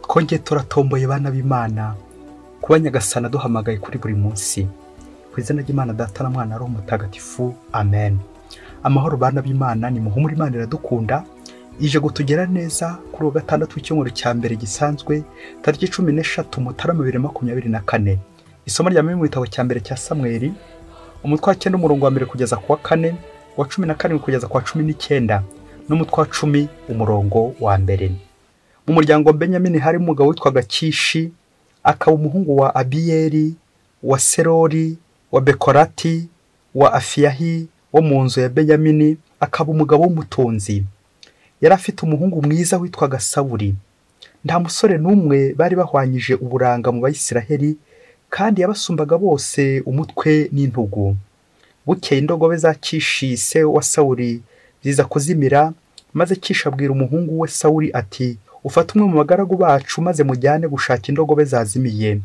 Twongeye turatomboye bana b'Imana kuba Nyagasani duhamagaye kuri buri munsi. Ku izina ry'Imana Data na Mwana Roho Mutagatifu, amen. Amahoro bana b'Imana, ni muhumure, Imana iradukunda, ije gutugera neza kuri uwa gatandatu w'icyumweru cya mbere gisanzwe, tariki 13 Mutarama 2024. Isomo rya mu gitabo cya mbere cya Samweli, umutwe wa 9 umurongo wa 1 kugeza ku wa 4, wa 17 kugeza ku wa 19, n'umutwe wa 10 umurongo wa 1. Mu muryango wa Benyamini hari umugabo witwaga Kishi, akaba umuhungu wa Abiyeli, wa Serori, wa Bekorati, wa Afiyahi wo mu nzu ya Benyamini, akaba umugabo w'umutunzi. Yari afite umuhungu mwiza witwaga Sawuli. Nta musore n'umwe bari bahwanyije uburanga mu Bayisiraheli, kandi yabasumbaga bose umutwe n'intugu. Bukeye indogobe za Kishi se wa Sawuli ziza kuzimira, maze Kishi abwira umuhungu we Sawuli ati: "Ufate umwe mu bagaragu bacu maze mujyane gushaka indogobe zazimiye."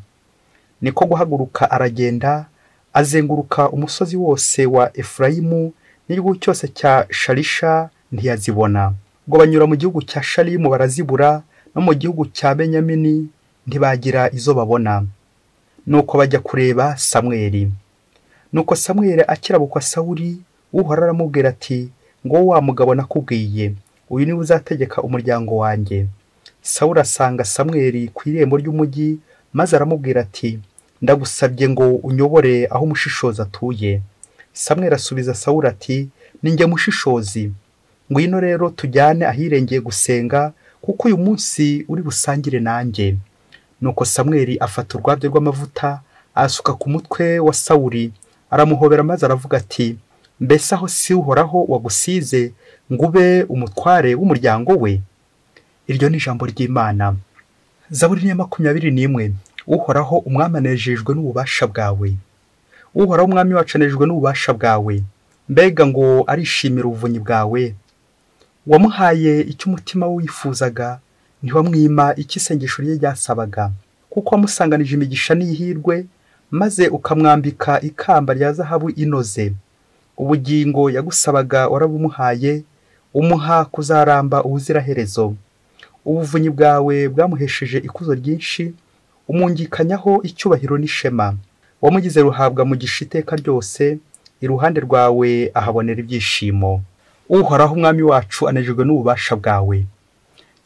Niko guhaguruka aragenda, azenguruka umusozi wose wa Efurayimu n'igihugu cyose cya Shalisha, ntiyazibona. Ubwo banyura mu gihugu cya Shalimu barazibura, no mu gihugu cya Benyamini ntibagira izo babona. Nuko bajya kureba Samweli. Nuko Samweli akirabukwa Sawuli, Uhoraho aramubwira ati: "Ngo wa mugabo nakubwiye, uyu niwe uzategeka umuryango wanjye." Sawuli asanga Samweli ku irembo ry'umujyi, maze aramubwira ati: "Ndagusabye ngo unyobore aho umushishozi atuye." Samweli asubiza Sawuli ati: "Ni njye mushishozi. Ngwino rero tujyane ahirengeye gusenga, kuko uyu munsi uri busangire nanjye." Nuko Samweli afata urwabyo rw'amavuta asuka ku mutwe wa Sawuli, aramuhobera maze aravuga ati: "Mbese aho si Uhoraho wagusize ngo ube umutware w'umuryango we?" Iryo ni ijambo ry'Imana. Zaburi ya 21. Uhoraho umwami anejejwe n'ububasha bwawe. Uhoraho umwami wacu anejejwe n'ububasha bwawe. Mbega ngo arishimira ubuvunyi bwawe. Wamuhaye icyo umutima we wifuzaga, ntiwamwima icyo isengesho rye ryasabaga. Kuko wamusanganije imigisha n'ihirwe, maze ukamwambika ikamba rya zahabu inoze. Ubugingo yagusabaga warabumuhaye, umuha kuzaramba ubuziraherezo. Ubuvunyi bwawe bwamuhesheje ikuzo ryinshi, umungikanyaho icyubahiro n'ishema. Wamugize ruhabwa mugisha iteka ryose, iruhande rwawe ahabonera ibyishimo. Uhoraho umwami wacu anejejwe n'ububasha bwawe.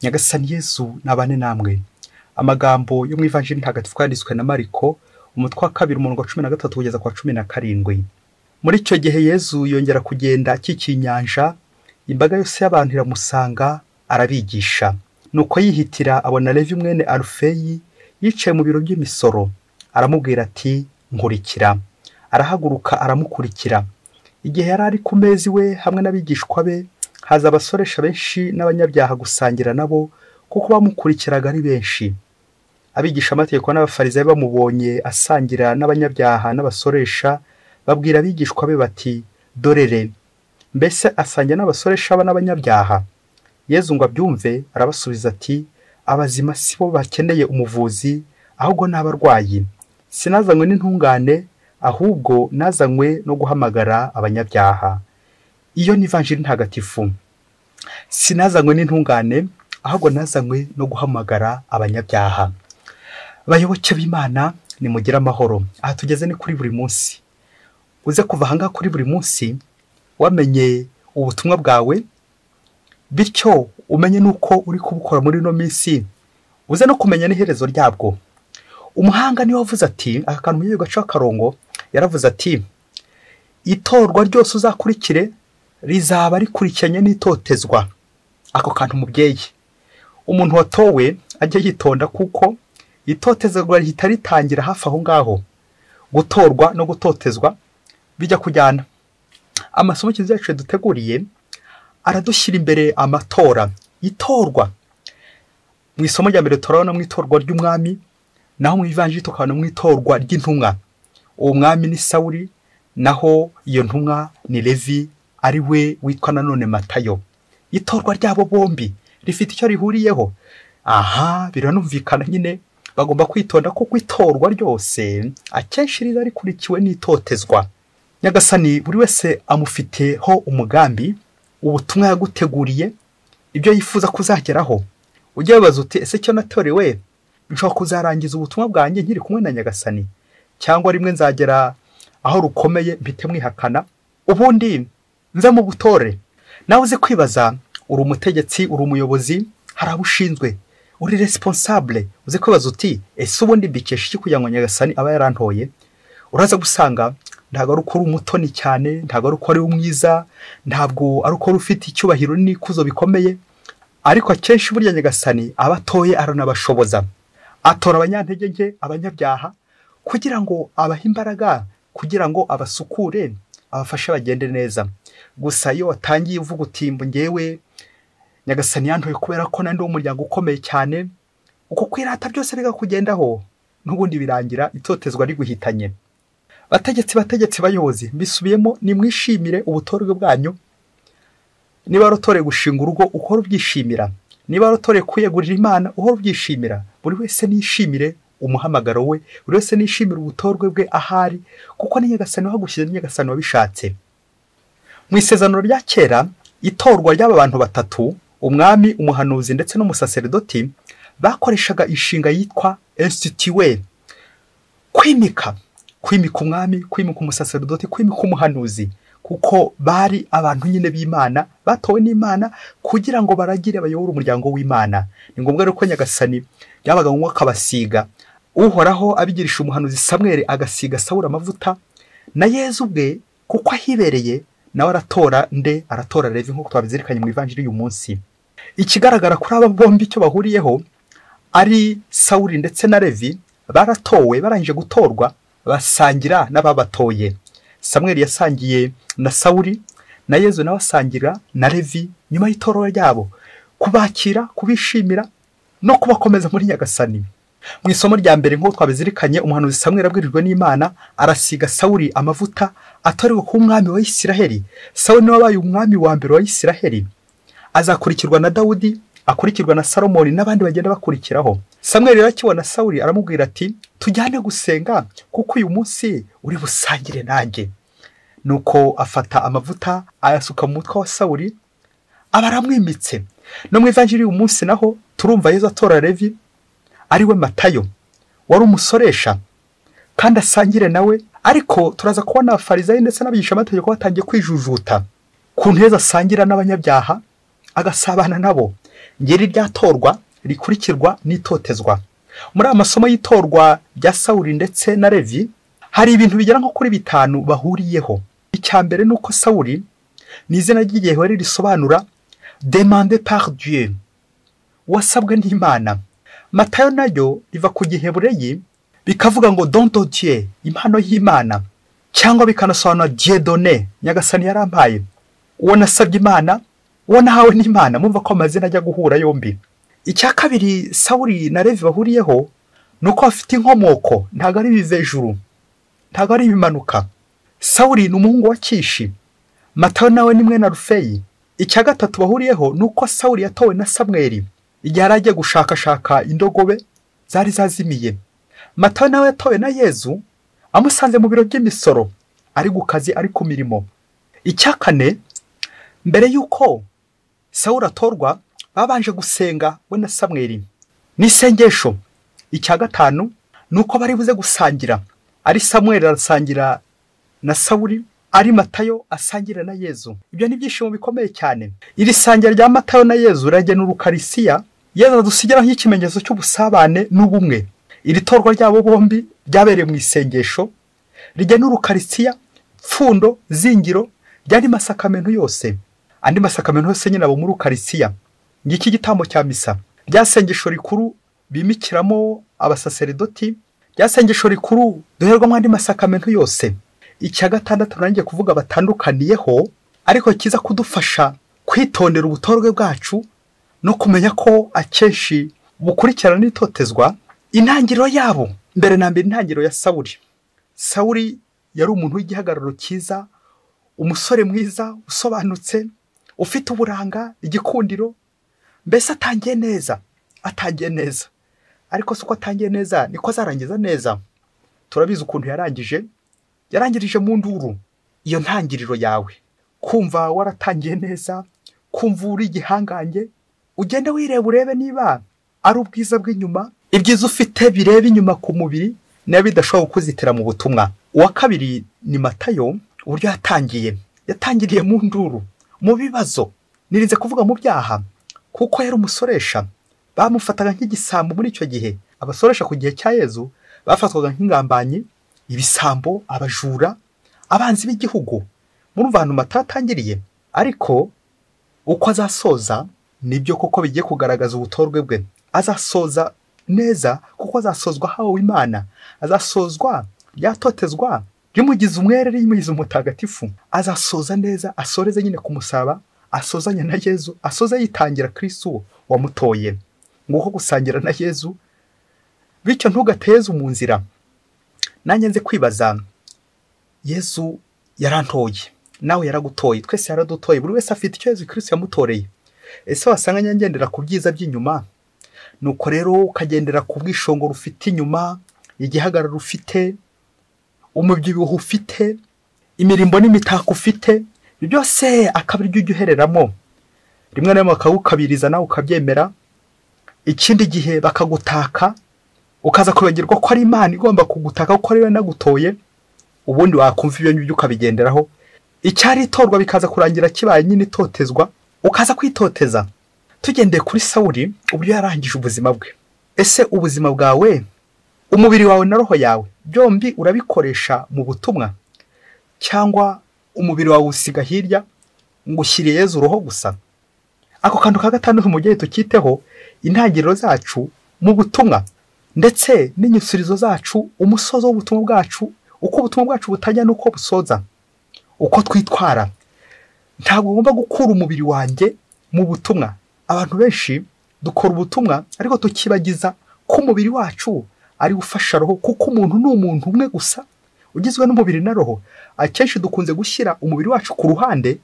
Nyagasani Yezu nabane namwe. Amagambo yo mu Ivanjiri ntagatifu yanditswe na Mariko, umutwe wa 2 umurongo wa 13 kugeza kwa 17. Muri icyo gihe Yezu yongera kugenda akikiye inyanja, imbaga yose y'abantu iramusanga, arabigisha. Nuko yihitira abona Levi mwene Alufeyi yicaye mu biro by'imisoro, aramubwira ati: "Nkurikira." Arahaguruka aramukurikira. Igihe yari ari ku meza iwe hamwe n'abigishwa be, haza abasoresha benshi n'abanyabyaha gusangira nabo, kuko bamukurikiraga ari benshi. Abigisha amategeko n'abafarisayo bamubonye asangira n'abanyabyaha n'abasoresha, babwira abigishwa be bati: "Dorere, mbese asangira n'abasoresha n'abanyabyaha?" Yezu ngo abyumve arabasubiza ati: "Abazima si bo bakeneye umuvuzi, ahubwo n'abarwayi. Sinazanywe n'intungane, ahubwo nazanywe no guhamagara abanyabyaha." Iyo ni Ivanjiri ntagatifu. Sinazanywe n'intungane, ahubwo nazanywe no guhamagara abanyabyaha. Bayoboke b'Imana, nimugire amahoro. Aha tugeze ni kuri buri munsi. Uze kuva aha ngaha kuri buri munsi wamenye ubutumwa bwawe, bityo umenye nuko uri kubukora muri ino minsi, uze no kumenya n'iherezo ryabwo. Umuhanga niwe wavuze ati, aka kantu mugiye gaca akarongo, yaravuze ati: "Itorwa ryose uzakurikire rizaba rikurikiranye n'itotezwa." Ako kantu mubyeyi, umuntu watowe ajye yitonda, kuko itotezwa rihita ritangira hafi aho ngaho. Gutorwa no gutotezwa bijya kujyana. Amasomo Kiliziya yacu yaduteguriye aradushyira imbere amatora, itorwa. Mu isomo rya mbere turabona mu itorwa ry'umwami, naho mu Ivanjiri tukabona mu itorwa ry'intumwa. Uwo mwami ni Sawuli, naho iyo ntumwa ni Levi, ari we witwa nanone Matayo. Itorwa ryabo bombi rifite icyo rihuriyeho. Aha biranumvikana nyine, bagomba kwitonda kuko itorwa ryose akenshi riza rikurikiwe n'itotezwa. Nyagasani buri wese amufiteho umugambi, ubutumwa yaguteguriye, ibyo yifuza kuzageraho. Ujye wibaza uti: "Ese cyo natorewe Nshobora kuzarangiza ubutumwa bwanjye nkiri kumwe na Nyagasani, cyangwa rimwe nzagera aho rukomeye mpite mwihakana, ubundi nze mu butore. Nawe uze kwibaza, uri umutegetsi, uri umuyobozi, hari abo ushinzwe, uri responsable, uze kwibaza uti ese ubundi mbikesha iki kugira ngo Nyagasani aba yarantoye? Uraza gusanga ntabwo ari uko uri umutoni cyane, ntabwo ari uko ari umwiza, ntabwo ari uko ufite icyubahiro n'ikuzo bikomeye, ariko akenshi burya Nyagasani abatoye aranabashoboza. Atora abanyantege nke, abanyabyaha, kugira ngo abahe imbaraga, kugira ngo abasukure, abafashe bagende neza. Gusa iyo watangiye uvuga uti ngewe Nyagasani yantoye kubera ko nandi umuryango ukomeye cyane, uko kwirata byose bigakugendaho, n'ubundi birangira itotezwa riguhitanye. Bategetsi, bategetsi, bayobozi, mbisubiyemo, nimwishimire ubutorwe bwanyu. Niba warotoreye gushinga urugo, uhora ubyishimira. Niba warotoreye kwiyegurira Imana, uhora ubyishimira. Buri wese nishimire umuhamagaro we, buri wese nishimire ubutorwe bwe ahari, kuko ni Nyagasani wagushyize, ni Nyagasani wabishatse. Mu isezerano rya kera, itorwa ry'aba bantu batatu, umwami, umuhanuzi ndetse n'umusaseredoti, bakoreshaga inshinga yitwa instituer, kwimika. Kwimika umwami, kwimika umusaseredoti, kwimika umuhanuzi, kuko bari abantu nyine b'Imana, batowe n'Imana kugira ngo baragire bayobore umuryango w'Imana. Ni ngombwa rero ko Nyagasani byabaga ngombwa akabasiga. Uhoraho abigirisha umuhanuzi Samweli agasiga Sawuli amavuta, na Yezu ubwe kuko ahibereye nawe aratora nde? Aratora Levi, nk'uko twabizirikanye mu ivanjiri y'uyu munsi. Ikigaragara kuri aba bombi icyo bahuriyeho ari Sawuli ndetse na Levi, baratowe, barangije gutorwa basangira n'ababatoye. Samweli yasangiye na Sawuli, na Yezu nawe asangira na Levi nyuma y'itorero ryabo, kubakira, kubishimira no kubakomeza muri Nyagasani. Mu isomo rya mbere nk'uko twabizirikanye, umuhanuzi Samweli abwirijwe n'Imana arasiga Sawuli amavuta atorerwa kuba umwami wa Isiraheli. Sawuli niwe wabaye umwami wa mbere wa Isiraheli, azakurikirwa na Dawudi, akurikirwa na Salomoni n'abandi bagenda bakurikiraho. Samweli rero akibona Sawuli aramubwira ati tujyane gusenga kuko uyu munsi uri busangire nanjye. Nuko afata amavuta ayasuka mu mutwe wa Sawuli, aba aramwimitse. No mu ivanjiri y'uyu munsi naho turumva Yezu atora Levi, ari we Matayo wari umusoresha, kandi asangire nawe. Ariko turaza kubona abafarisayo ndetse n'abigishamategeko batangiye kwijujuta kuntu Yezu asangira n'abanyabyaha agasabana nabo. Ngeri ryatorwa rikurikirwa n'itotezwa. Muri aya masomo y'itorwa rya Sawuli ndetse na Levi hari ibintu bigera nko kuri bitanu bahuriyeho. Icya mbere ni uko Sawuli ni izina ry'igiheburayi risobanura demande par Dieu, wasabwe n'Imana. Matayo nayo riva ku gihebureyi bikavuga ngo don de Dieu, impano y'Imana, cyangwa bikanasobanura Dieu donné, Nyagasani yarampaye, uwo nasabye Imana, uwo nahawe n'Imana. Mumva ko amazina ajya guhura yombi. Icya kabiri Sawuli na Levi bahuriyeho ni uko bafite inkomoko, ntabwo ari ibivejuru, ntabwo ari ibimanuka. Sawuli ni umuhungu wa Kishi, Matayo nawe ni mwene Alufeyi. Icya gatatu bahuriyeho ni uko Sawuli yatowe na Samweli igihe yari agiye gushakashaka indogobe zari zazimiye. Matayo nawe yatowe na Yezu amusanze mu biro by'imisoro, ari ku kazi, ari ku mirimo. Icya kane, mbere y'uko Sawuli atorwa babanje gusenga we na Samweli n'isengesho. Icya gatanu ni uko bari buze gusangira, ari Samweli arasangira na Sawuli, ari Matayo asangira na Yezu. Ibyo ni ibyishimo bikomeye cyane. Iri sangira rya Matayo na Yezu riragena urukarisiya Yezu adusigira nk'ikimenyetso cy'ubusabane n'ubumwe. Iri torwa ryabo bombi ryabereye mu isengesho rigena urukarisiya, pfundo, zingiro ryari masakamento yose. Andi masakamento yose nyine abo muri ukarisiya. Ngiki gitambo cya misa, rya sengesho rikuru bimikiramo abasaseredoti, rya sengesho rikuru duherwamo andi masakamento yose. Icya gatandatu nanjye kuvuga batandukaniyeho, ariko kiza kudufasha kwitondera ubutorwe bwacu no kumenya ko akenshi bukurikirana n'itotezwa. Intangiriro yabo mbere na mbere, intangiriro ya Sawuli. Sawuli yari umuntu w'igihagararo cyiza, umusore mwiza usobanutse, ufite uburanga, igikundiro, mbese atangiye neza, atangiye neza. Ariko siko atangiye neza niko azarangiza neza. Turabizi ukuntu yarangije, yarangirije mu nduru. Iyo ntangiriro yawe, kumva waratangiye neza, kumva uri igihangange, ugende wireba urebe niba ari ubwiza bw'inyuma, Ibyiza ufite bireba inyuma ku mubiri nayo bidashobora kukuzitira mu butumwa. Uwa kabiri ni Matayo, uburyo yatangiye. Yatangiriye mu nduru, mu bibazo, nirinze kuvuga mu byaha, kuko yari umusoresha. Bamufataga nk'igisambo muri icyo gihe. Abasoresha ku gihe cya Yezu bafatwaga nk'ingambanyi, ibisambo, abajura, abanzi b'igihugu. Murumva ahantu Matayo atangiriye, ariko uko azasoza nibyo koko bigiye kugaragaza ubutorwe bwe. Azasoza neza kuko azasozwa hawe Imana, azasozwa yatotezwa rimugize umwere, rimugize umutagatifu. Azasoza neza, asoreze nyine ku musaraba, asozanya na Yezu, asoza yitangira Kristo wamutoye. Nguko gusangira na Yezu, bityo ntugateze mu nzira. Nanjye nze kwibaza, Yezu yarantoye, nawe yaragutoye, twese yaradutoye, buri wese afite icyo Yezu Kristo yamutoreye. Ese wasanga ngendera ku byiza by'inyuma? Nuko rero ukagendera ku bwishongoro ufite inyuma, igihagararo ufite, umubyibuho ufite, imirimbo n'imitako ufite, byose akaba aribyo ujya uhereramo. Rimwe na rimwe bakagukabiriza nawe ukabyemera, ikindi gihe bakagutaka ukaza kwibagirwa ko ari Imana igomba kugutaka kuko ariyo yanagutoye, ubundi wakumva ibyo ngibyo ukabigenderaho. Icyari itorwa bikaza kurangira kibaye nyine itotezwa, ukaza kwitoteza. Tugendeye kuri Sawuli uburyo yarangije ubuzima bwe. Ese ubuzima bwawe, umubiri wawe na roho yawe byombi urabikoresha mu butumwa, cyangwa umubiri wawe usiga hirya ngo ushyire Yezu roho gusa? Ako kantu ka gatandatu umubyeyi tukiteho, intangiriro zacu mu butumwa ndetse n'inyusurizo zacu, umusozo w'ubutumwa bwacu, uko ubutumwa bwacu butajya n'uko busoza, uko twitwara. Ntabwo ngomba gukura umubiri wanjye mu butumwa. Abantu benshi dukora ubutumwa ariko tukibagiza ko umubiri wacu ari ufasha roho, kuko umuntu ni umuntu umwe gusa ugizwe n'umubiri na roho. Akenshi dukunze gushyira umubiri wacu ku ruhande,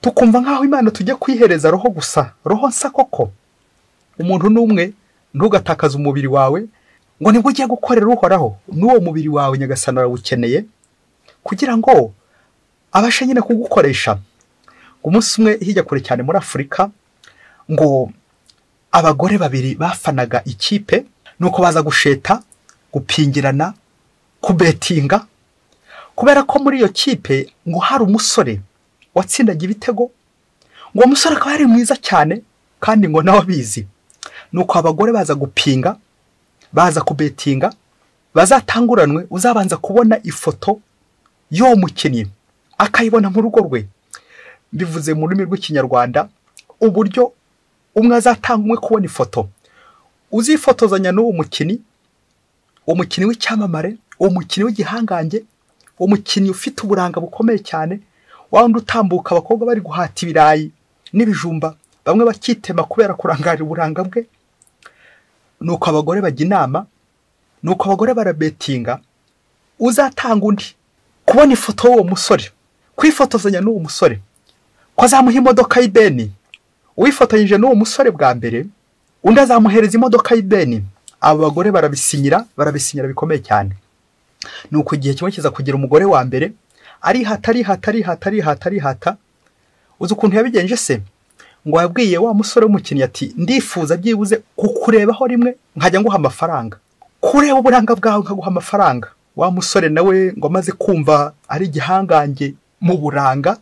tukumva nk'aho Imana tujya kwihereza roho gusa. Roho nsa koko. Umuntu ni umwe, ntugatakaze umubiri wawe ngo nibwo ugiye gukorera Uhoraho. N'uwo mubiri wawe Nyagasani arawukeneye kugira ngo abashe nyine kugukoresha. Umunsi umwe hirya kure cyane muri Afurika, ngo abagore babiri bafanaga ikipe, nuko baza gusheta, gupingirana, kubetinga, kubera ko muri iyo kipe ngo hari umusore watsindaga ibitego, ngo umusore akaba yari mwiza cyane kandi ngo nawe abizi. Nuko abagore baza gupinga, baza kubetinga, bazatanguranwe uzabanza kubona ifoto y'uwo mukinnyi akayibona mu rugo rwe. Bivuze mu rurimi rw'Ikinyarwanda, uburyo umwe azatanga umwe kubona ifoto. Uzifotozanya n'uwo mukinnyi, umukinnyi w'icyamamare, umukinnyi w'igihangange, umukinnyi ufite uburanga bukomeye cyane, wa wundi utambuka abakobwa bari guhata ibirayi n'ibijumba, bamwe bakitema kubera kurangarira uburanga bwe. Nuko abagore bajya inama, nuko abagore barabetinga, uzatanga undi kubona ifoto y'uwo musore, kwifotozanya n'uwo musore, ko azamuha imodoka y'ideni. Uwifatanyije n'uwo musore bwa mbere, undi azamuhereza imodoka y'ideni. Abo bagore barabisinyira, barabisinyira bikomeye cyane. Nuko igihe kimwe kiza kugira umugore wa mbere arihata, arihata, arihata, arihata, arihata. Uzi ukuntu yabigenje se? Ngo yabwiye wa musore w'umukinnyi ati, ndifuza byibuze kukurebaho rimwe nkajya nguha amafaranga, kureba uburanga bwawe nkaguha amafaranga. Wa musore nawe ngo amaze kumva ari igihangange mu buranga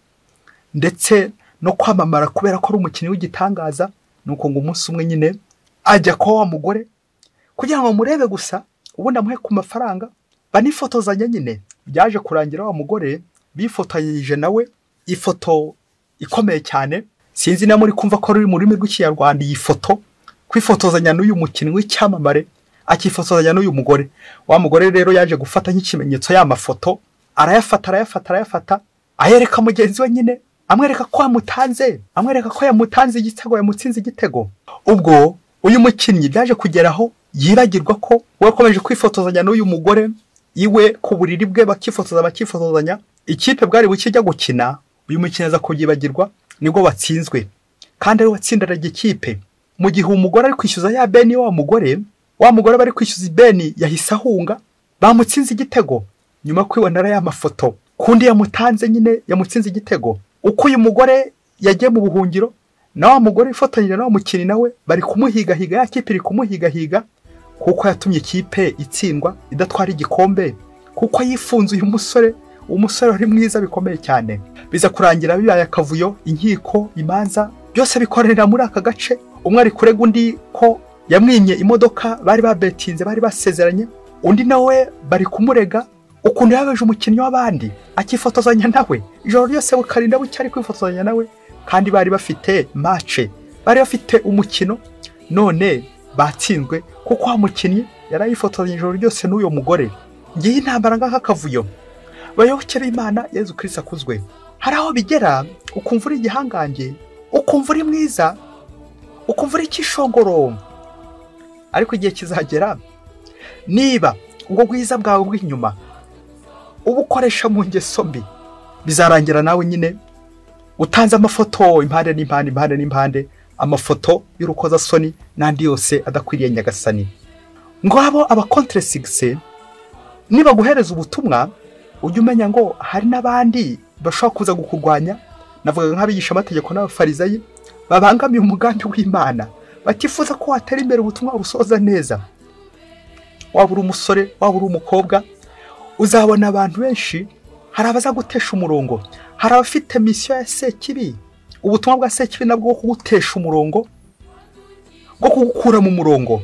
ndetse no kwamamara kubera ko ari umukinnyi w'igitangaza, nuko ngo umunsi umwe nyine ajya kwa wa mugore kugira ngo murebe gusa, ubundi amuhe ku mafaranga, banifotozanya nyine. Byaje kurangira wa mugore bifotanyije nawe ifoto ikomeye cyane. Sinzi na muri kumva ko ari mu rurimi rw'Ikinyarwanda iyi foto, kwifotozanya n'uyu mukinnyi w'icyamamare akifotozanya n'uyu mugore. Wa mugore rero yaje gufata nk'ikimenyetso ya mafoto, arayafata, arayafata, arayafata, ayereka mugenzi we nyine, amwereka ko yamutanze, amwereka ko yamutanze igitego, yamutsinze igitego. Ubwo uyu mukinnyi byaje kugeraho yibagirwa ko wakomeje kwifotozanya n'uyu mugore iwe ku buriri bwe, bakifotoza, bakifotozanya. Ikipe bwari bukijya gukina, uyu mukinnyi aza kubyibagirwa, nibwo batsinzwe, kandi ari watsindaraga ikipe. Mu gihe umugore ari kwishyuza ya beni wa mugore, wa mugore bari kwishyuza ibeni yahise ahunga, bamutsinze igitego. Nyuma kwibonera ya mafoto kundi yamutanze nyine, yamutsinze igitego. Uko uyu mugore yagiye mu buhungiro, Na wa mugore wifatanyije na wa mukinnyi nawe bari kumuhigahiga, ya kipe iri kumuhigahiga kuko yatumye ikipe itsindwa idatwara igikombe, kuko yifunze uyu musore, umusore wari mwiza bikomeye cyane. Biza kurangira bibaye akavuyo, inkiko, imanza byose bikorera muri aka gace. Umwe ari kurega undi ko yamwimye imodoka bari babetinze, bari basezeranye, undi nawe bari kumurega ukuntu yabeje umukinnyi w'abandi akifotozanya nawe ijoro ryose bukarinda bucya ari kwifotozanya nawe, kandi bari bafite match, bari bafite umukino, none batsinzwe kuko wa mukinnyi yarayifotozanya ijoro ryose n'uyo mugore. Ngiye intambara ngaka kavuyo. Bayoboke b'Imana, Yezu Kristo akuzwe. Hari aho bigera ukumva uri igihangange, ukumva uri mwiza, ukumva uri ikishongoro, ariko igihe kizagera niba ubwo bwiza bwawe bw'inyuma ubukoresha mu ngeso mbi, bizarangira nawe nyine utanze amafoto impande n'impande, impande n'impande, amafoto y'urukozasoni n'andi yose adakwiriye Nyagasani. Ngo abo aba contre succès niba guhereza ubutumwa, ujye umenya ngo hari n'abandi bashobora kuza gukurwanya. Navugaga nk'abigisha amategeko n'abafarizayi babangamiye umugambi w'Imana, batifuza ko watera imbere ubutumwa busoza neza. Waba uri umusore, waba uri umukobwa, uzabona abantu benshi hari abazagutesha umurongo, hari abafite misiyo ya Sekibi, ubutumwa bwa Sekibi nabwo bwo kugutesha umurongo, bwo kugukura mu murongo.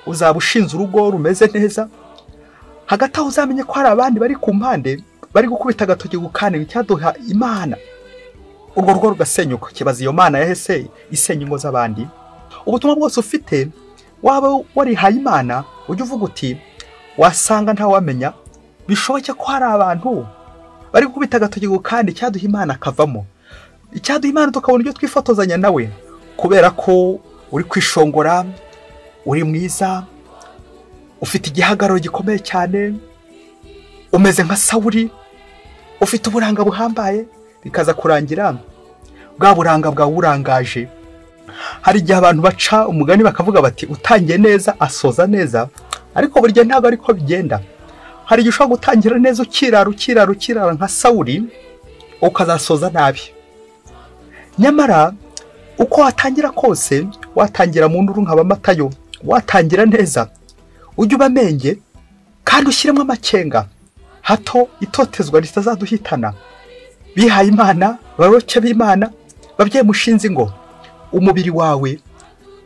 Uzaba ushinze urugo rumeze neza, hagati aho uzamenye ko hari abandi bari ku mpande bari gukubita agatoki gukana icyaduha Imana, urwo rugo rugasenyuka. Kibaza iyo Mana yahese isenya ingo z'abandi. Ubutumwa bwose ufite, waba warihaye Imana, ujye uvuga uti wasanga ntawamenya, bishoboke ko hari abantu bari gukubita agatoki kandi icyaduha Imana akavamo, icyaduha Imana tukabona ibyo twifotozanya nawe, kubera ko uri kwishongora, uri mwiza, ufite igihagararo gikomeye cyane, umeze nka Sawuli, ufite uburanga buhambaye, bikaza kurangira bwa buranga bwawe urangaje. Hari igihe abantu baca umugani bakavuga bati utangiye neza asoza neza, ariko burya ntabwo ariko bigenda. Hari igihe ushobora gutangira neza ukirara ukirara ukirara nka Sawuli, ukazasoza nabi. Nyamara uko watangira kose, watangira mu nduru nka Matayo, watangira neza, ujye uba menge kandi ushyiremo amakenga, hato itotezwa ritazaduhitana. Bihaye Imana, baroke b'Imana, babyeyi mushinze ingo, umubiri wawe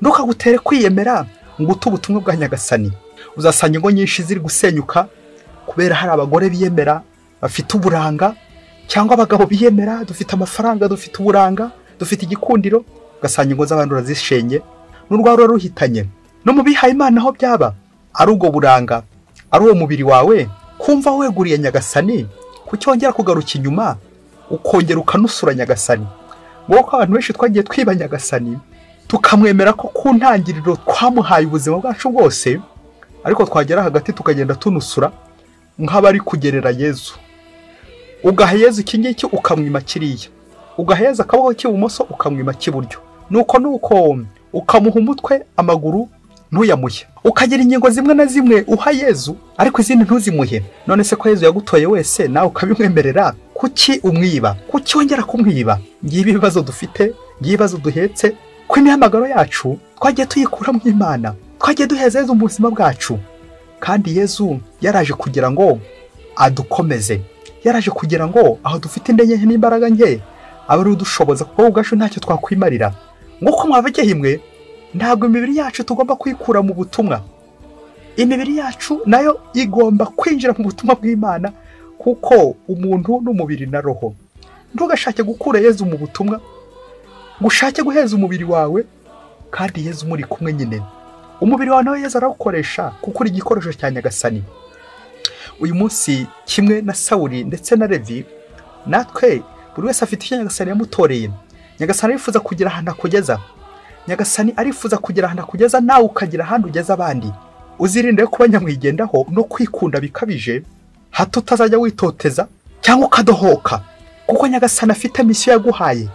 ntukagutere kwiyemera ngo ute ubutumwa bwa Nyagasani. Uzasanga ingo nyinshi ziri gusenyuka kubera hari abagore biyemera bafite uburanga, cyangwa abagabo biyemera dufite amafaranga, dufite uburanga, dufite igikundiro, ugasanga ingo z'abantu urazishenye n'urwara ruhitanye. No mu bihaye Imana aho byaba ari ubwo buranga, ari uwo mubiri wawe, kumva weguriye Nyagasani, kucyongera kugaruka inyuma ukongera ukanusura Nyagasani. Ngo abantu benshi twagiye twiba Nyagasani, tukamwemera ko ku ntangiriro twamuhaye ubuzima bwacu bwose, ariko twagera hagati tukagenda tunusura nk'abari kugerera Yezu. Ugaha Yezu iki ngiki ukamwima kiriya, ugaha Yezu akaboko k'ibumoso ukamwima k'iburyo, nuko ukamuha umutwe, amaguru ntuyamuhe, ukagira ingingo zimwe na zimwe uha Yezu ariko izindi ntuzimuhe. None se ko Yezu yagutoye wese nawe ukabimwemerera, kuki umwiba? Kuki wongera kumwiba? Ngibi ibibazo dufite, ngibi ibibazo duhetse, ko imihamagaro yacu twagiye tuyikura mu Imana, twagiye duheza Yezu mu buzima bwacu. Kandi Yezu yaraje kugira ngo adukomeze, yaraje kugira ngo aho dufite intege nke n'imbaraga nke abe ari udushoboza, kuko ubwacu ntacyo twakwimarira. Nk'uko mwababyeyi mwe, ntabwo imibiri yacu tugomba kuyikura mu butumwa, imibiri yacu nayo igomba kwinjira mu butumwa bw'Imana, kuko umuntu n'umubiri na roho. Ntugashake gukura Yezu mu butumwa, ngo ushake guheza umubiri wawe, kandi Yezu muri kumwe nyine. Umubiri wawe nawe Yezu arawukoresha kuko uri igikoresho cya Nyagasani. Uyu munsi kimwe na Sawuli ndetse na Levi, natwe buri wese afite icyo Nyagasani yamutoreye. Nyagasani arifuza kugira ahantu akugeza, Nyagasani arifuza kugira ahantu akugeza, nawe ukagira ahantu ugeza abandi. Uzirinde kuba nyamwigendaho no kwikunda bikabije, hato utazajya witoteza cyangwa ukadohoka, kuko Nyagasani afite misiyo yaguhaye.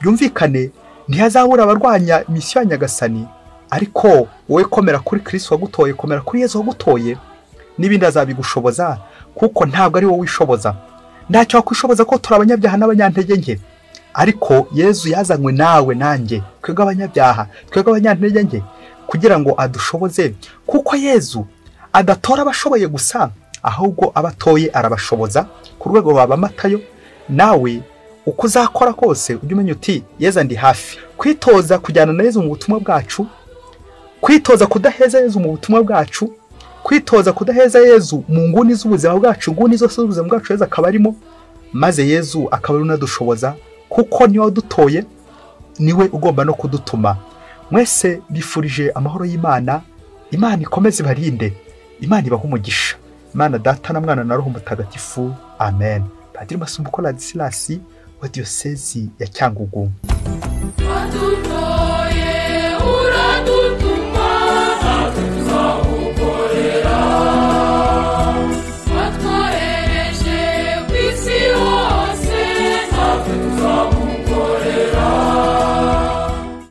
Byumvikane ntihazabura abarwanya misiyo ya Nyagasani, ariko wowe komera kuri Kristo wagutoye, komera kuri Yezu wagutoye, n'ibindi azabigushoboza, kuko ntabwo ari wowe wishoboza. Ntacyo wakwishoboza ko turi abanyabyaha n'abanyantege nke. Ariko Yezu yazanywe nawe nanjye, twebwe abanyabyaha, twebwe abanyantege nke, kugira ngo adushoboze, kuko Yezu adatora abashoboye gusa, ahubwo abatoye arabashoboza ku rwego rwa Matayo. Nawe uko uzakora kose ujye umenya uti Yezu ndi hafi. Kwitoza kujyana na Yezu mu butumwa bwacu, kwitoza kudaheza Yezu mu butumwa bwacu, kwitoza kudaheza Yezu mu nguni z'ubuzima bwacu, nguni zose z'ubuzima bwacu Yezu akaba arimo, maze Yezu akaba ari unadushoboza, kuko niwe wadutoye, niwe ugomba no kudutuma. Mwese bifurije amahoro y'Imana, Imana ikomeze ibarinde, Imana ibahe umugisha. Imana Data na Mwana na Roho Mutagatifu, amen. Padiri Masumbuko Ladislas wa Diyosezi ya Cyangugu.